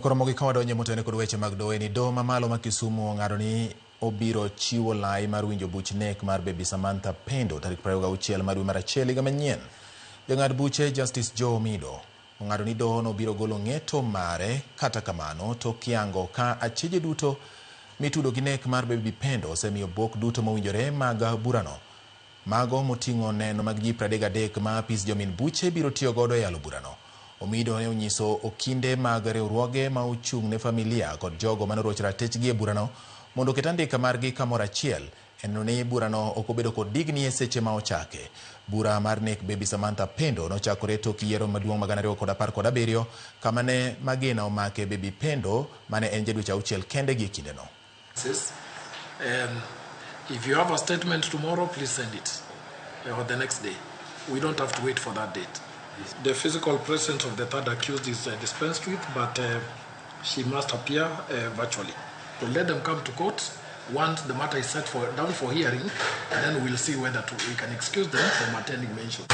Koro mogik ka wadonje motene kod weche mag doho ni doho mamalo ma Kisumu ong'ado ni obiro chiwo lai mar winjo buch nek mar Baby Samantha Pendo tarik 26 mar dwe mar achiel higa manyien. Jang'ad buche Justice Joe Omido ong'ado ni doho no biro golo ng'eto mare kata kamano tok yango ka acheje duto mitudo gi nek mar Baby Pendo osemiyo bwok duto mowinjore mag burano. Mago moting'o neno mag ji 33 ma apis jomin buche biro tiyo godo e yalo burano. Omido ne onyiso okinde mag riwruoge ma ochung' ne familia kod jogo manorocho ratechgi e burano mondo oket andika margi kamoro achiel e neno ni burano ok obedo kod digni e seche ma ochake. Bura mar nek Baby Samantha Pendo nochakore tok yiero maduong' mag 2017 kama ne magina omake Baby Pendo mane en ja dweche auchiel kende gi e kindeno. If you have a statement tomorrow, please send it, or the next day. We don't have to wait for that date. The physical presence of the third accused is dispensed with, but she must appear virtually. So let them come to court. Once the matter is set down for hearing, then we'll see whether we can excuse them from attending mention.